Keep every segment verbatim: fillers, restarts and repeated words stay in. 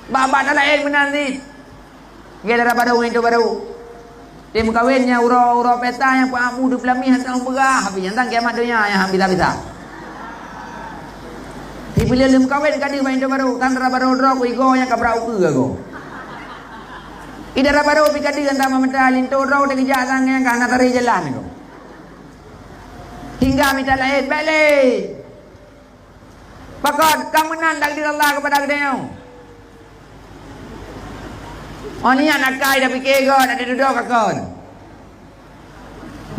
Bak-bak talaén meunan cit. Lagèe dara barô ngon intok barô. Tém meukawen nyang uroe-uroe pesta nyang peuamu deuh peulamih hana tahu peugah, tapi nyang tang kiamat donya nyang han bisa-bisa. Sipeuleueh lheueh meukawen ka deuh bak intok barô, kan dara barô droe ku igoe nyang ka brat ukeue agoe. I dara barô pih ka deuh hana tamameuta, linto droe teukeujak sang nyang ka hana taré jalan agoe. Hingga mita laén, bèk lé. Pakon ka meunan takdir Allah keupada geutanyoe. Oh, nyan akai dah pike gèt, dah dudoe ka kon.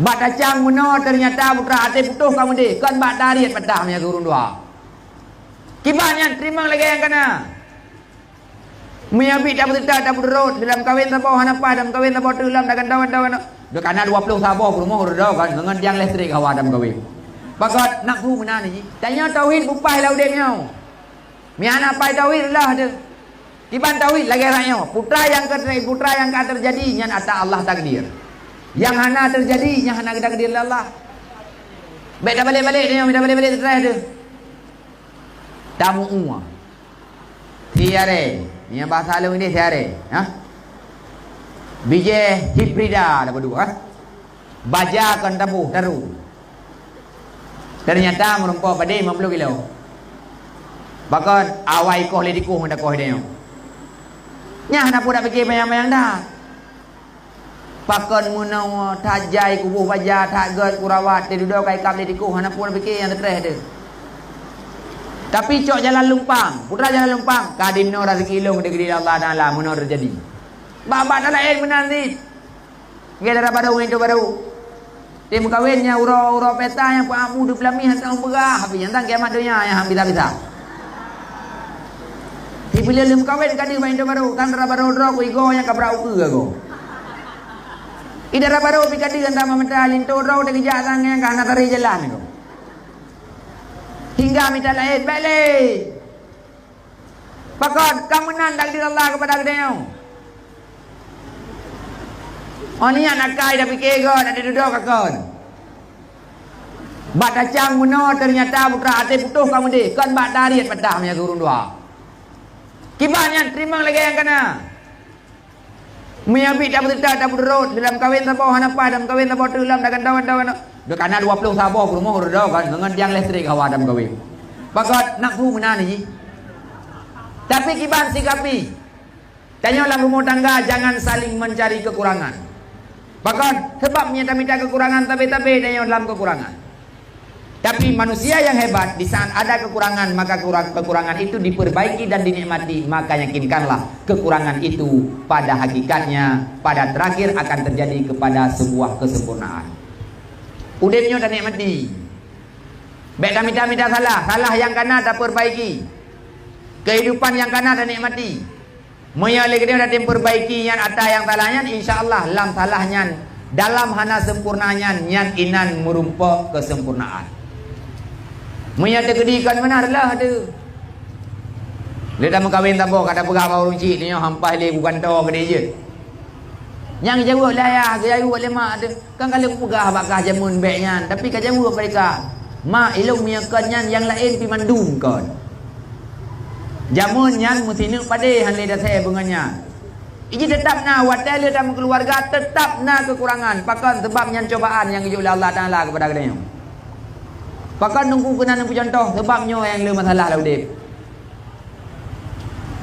Bak tacang meunoe teunyata putra até putôh ka meudeh, kon bak tariet patah meunyoe ureueng dua. Kiban nyan teurimong lagèe nyang kana. Meunyoe bit tapeuteuta, tapeuturot, dalam kawen saboh hana paih, dalam kawen saboh teuk lom, dah gantong-gantong, dah kana dua ploh saboh peurumoh, dah kan, ngon tiang listrik hawa dalam kawen. Pakon, nafsu meunan jih. Tanyoe tauhid beupaih lam udép nyoe. Meuhana paih tauhid, reuloh teuh. Kiban tauhid lagèe rakyat nyoe. Putra nyang ka ter-, putra nyang ka teujadi, nyan ata Allah takdir. Nyang hana teujadi, nyan hana geutakdir lé Allah. Bèk tabalek-balek tanyoe, bèk tabalek-balek teuh. Tamu'ue. Siaré. Nyang bahasa lôn idéh siaré. Ha? Bijèh hibrida, dah padub, ha? Baja kon taboh, taru. Teunyata meurumpok padé limong ploh kilo. Pakon awai koh lé tikoh meudakoh idéh nyoe. Nyan hana peue tapike panyang-panyang dah. Pakon meunoe that jai kuboh baja, that gèt kurawat, teududoe ka ikab lé tikoh, hana peue pike nyang teutreh teuh. Tapi cok jalan lumpang, putra jalan lumpang, ka dimeunoe raseuki lôn di keudéh Allah Taala meunoe teujadi. Bak-bak talaén meunan cit. Lagèe dara barô ngon intok barô. Tém meukawen nyang uroe-uroe pesta nyang peuamu deuh peulamih hana tahu peugah, tapi nyang tang kiamat donya nyang han bisa-bisa. Sipeuleueh lheueh meukawen ka deuh bak intok barô, kan dara barô droe ku igoe nyang ka brat ukeue agoe. I dara barô pih ka deuh hana tamameuta, linto droe teukeujak sang nyang ka hana taré jalan agoe. Hingga mita laén, bèk lé. Pakon ka meunan takdir Allah keupada geutanyoe. Oh, nyan akai dah pike gèt, dah dudoe ka kon. Bak tacang meunoe teunyata putra até putôh ka meudeh, kon bak tariet patah meunyoe ureueng dua. Kiban nyan teurimong lagèe nyang kana. Meunyoe bit tapeuteuta, tapeuturot, dalam kawen saboh hana paih, dalam kawen saboh teuk lom, dah gantong-gantong, dah kana dua ploh saboh peurumoh, dah kan, ngon tiang listrik hawa dalam kawen. Pakon nafsu meunan jih. Tapi kiban sikapi. Tanyoe lam rumoh tangga jangan saling mencari kekurangan. Pakon, sebab meunyoe tamita kekurangan, sabe-sabe tanyoe lam kekurangan. Tapi manusia yang hebat, di saat ada kekurangan, maka kurang, kekurangan itu diperbaiki dan dinikmati, maka yakinkanlah, kekurangan itu pada hakikatnya, pada terakhir akan terjadi kepada sebuah kesempurnaan. Udép nyoe tanikmati. Bèk tamita-mita salah, salah nyang kana taperbaiki. Kehidupan nyang kana tanikmati. Meunyoe lé geutanyoe tatem peurbaiki nyan atra nyang salah nyan, insya Allah lam salah nyan, dalam hana sempurna nyan, nyan inan meurumpok keusempurnaan. Meunyoe teukeudi kon meunan, reuloh teuh. Lé tameukawen saboh, ka tapeugah bak ureueng chik, nyoe hampai lé kugantoe keudéh jeuet. Nyang geujaweueb lé ayah, geujaweueb lé mak teuh. Kan ka lheueh peugah bak kah jameun bèk nyan, tapi ka jaweueb bak kah, "Mak, ilôn meunyoe kon nyan nyang laén pih mandum kon." Jameun nyan meusineuk padé hana lé dasai beungon nyan. Iji teutap na, watèe lheueh tameukeuluwarga teutap na keukurangan. Pakon? Seubab nyan cobaan nyang geujok lé Allah Taala keupada geutanyoe. Pakon Teungku keunan neupeucuntoh? Seubab nyoe nyang le masalah lam udép.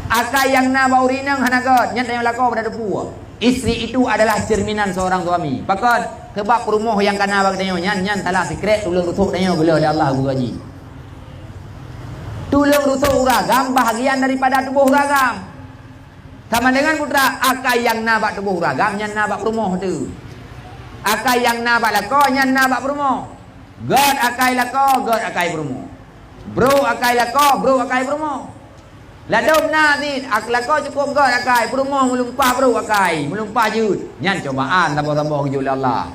Akai nyang na bak ureueng inong hana göt, nyan tanyoe lakoe bak tateupeue. Istri itu adalah cerminan seorang suami. Pakon? Seubab peurumoh nyang ka na bak geutanyoe nyan, nyan salah sikrek tuleueng rusok tanyoe geuleueh lé Allah geuh jih. Tuleueng rusok ureueng agam bahagian daripada tuboh ureueng agam. Sama dengan putra, akai nyang na bak tuboh ureueng agam, nyan na bak peurumoh teuh. Akai nyang na bak lakoe, nyan na bak peurumoh. Göt akai lakoe, göt akai peurumoh. Brôk akai lakoe, brôk akai peurumoh. Ladôm na cit, ak-, lakoe cukôp göt akai, peurumoh meulumpah brôk akai, meulumpah jeuet. Nyan cobaan saboh-saboh geujok lé Allah.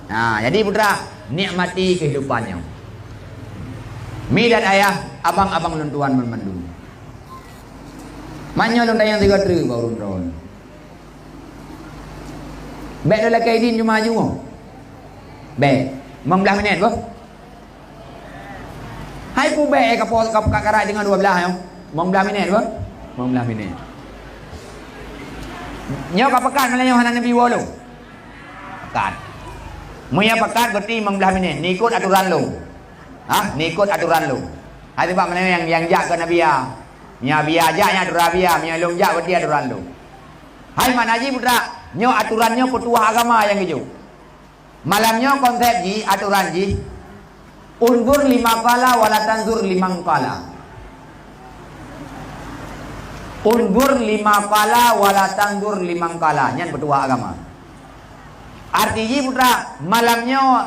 Nah, jadi putra, nikmati kehidupan nyoe. Mi dan ayah, abang-abang lôn tuan banmandum. Meunyoe lôn tanyong sigoe treuk bak ureueng droeneuh. Bèk lôn lakèe idin cuma aju nyoe. Bèk. Limong blah minèt beuh. Hai peue bèk, eh, ka po-, ka, ka karat deungon dua blah nyoe. Limong blah minèt beuh. Limong blah minit. Nyoe ka pakat malam nyoe hana neubi woe lôn? Pakat. Meunyoe pakat, berarti limong blah minit. Neuikot aturan lôn. Hah? Neuikot aturan lôn. Hai, sebab malam nyoe nyang, nyang jak keu Nabi ya. Meunyoe Nabi ya jak, nyan aturan Nabi ya. Meunyoe lôn jak, berarti aturan lôn. Hai, makna jih, putra, nyoe aturan nyoe peutuah agama nyang geujok. Malam nyoe konsep jih, aturan jih, unzur lima qala wa la tanzur liman qala. Unzur lima qala wa la tanzur liman qala. Nyan peutuah agama. Arti jih, putra, malam nyoe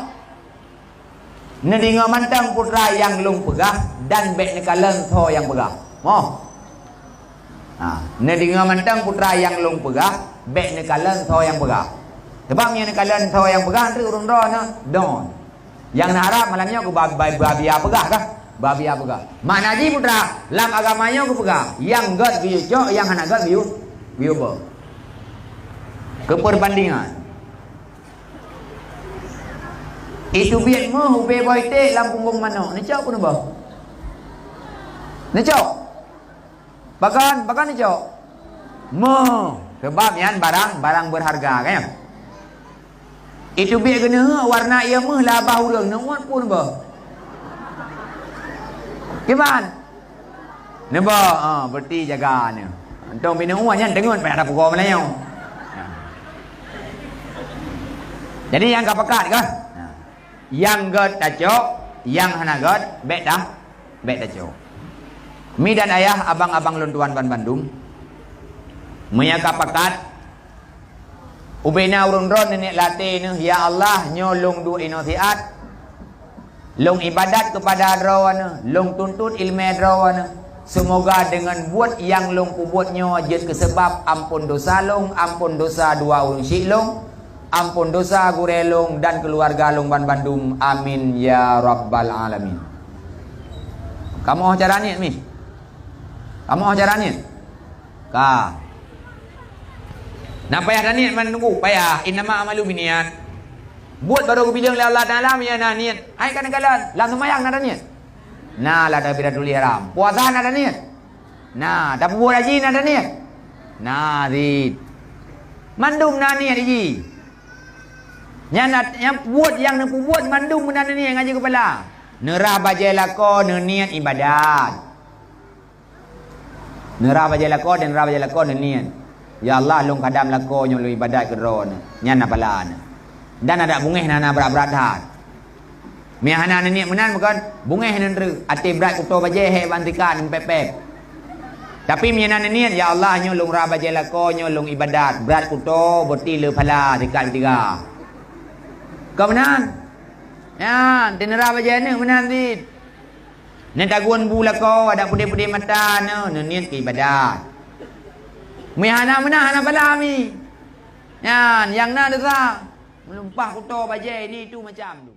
neudeungoe mantong, putra, nyang lôn peugah dan bék neukalon soe nyang peugah. Moh. Ha, neudeungoe mantong, putra, nyang lôn peugah, bék neukalon soe nyang peugah. Sebab meunyoe neukalon soe nyang peugah, nanti ureuëng droeneuh don. Nyang na harab malam nyoe keu ba-, ba-, Babia peugah kah? Babia peugah. Makna jih, putra, lam agama nyoe geupeugah, nyang gét geuyue cok, nyang hana gét geuyue, geuyue beuet. Keu peubandingan. Iteubiet méuh ubé boh iték lam punggong manok. Neucok peue neuboh? Neucok? Pakon, pakon neucok? Méuh. Sebab nyan barang, barang beurharga, kan? Iteubiet geuneuk warna ié méuh lam babah ureuëng, neuuet peue neuboh? Kiban? Neuboh, ah, berarti jaga nyoe. Untông binoe nyan teungeut payah tapugoe meulayeue. Jadi nyang ka pakat kah? Nyang gét tacok, nyang hana gét bék ta, bék tacok. Mi dan ayah, abang-abang lôn tuan ban bandum, meunyoe ka pakat, ubé na ureuëng droeneuh niet lam até neuh, "Ya Allah, nyoe lôn duek inoe siat, lôn iébadat keupada Droeneuh, lôn tuntot iéleumé Droeneuh. Seumoga deungon buet nyang lôn peubuet nyoe jeuet keu seubab amphon desya lôn, amphon desya dua ureuëng syik lôn, amphon desya gurée lôn dan keuluwarga lôn ban bandum. Amin ya rabbal alamin." Kamoe cara niet, mi? Kamoe cara niet? Ka. Na payah taniet man teungku, payah. Innama a'malu binniyat. Buet barô geubilang lé Allah Taala meunyoe na niet. Hai ka neukalon, lam seumayang na taniet? Na, lam takbiratul ihram. Puasa na taniet? Na, tapeubuet haji na taniet? Na, cit. Mandum na niet jih. Nyan na, nyang buet nyang neupeubuet mandum meunan niet ngaji keupala. Neurah bajée lakoe neuniet iébadat. Neurah bajée lakoe, dan neurah bajée lakoe neuniet, "Ya Allah, lôn khadam lakoe nyoe lôn iébadat keu Droeneuh." Nyan na pahala nyan. Dan adak beungéh na, na brat-brat that. Meunyo hana neuniet meunan, bukon beungéh neutreuk, até brat kuto bajée hék ban sikat neupép-pép. Tapi meunyo na neuniet, "Ya Allah, nyoe lôn rah bajée lakoe nyoe lôn iébadat, brat kuto beuti le phala sikat tiga." Ka meunan. Nyan, teuneurah bajée aneuëk meunan cit. Neutagun bu lakoe, adak pudé-pudé mata neuh, neuniet keu iébadat. Meunyo hana meunan, hana pahala mi. Nyan, nyang na desya. Meulumpah kuto bajée ini itu macam tu.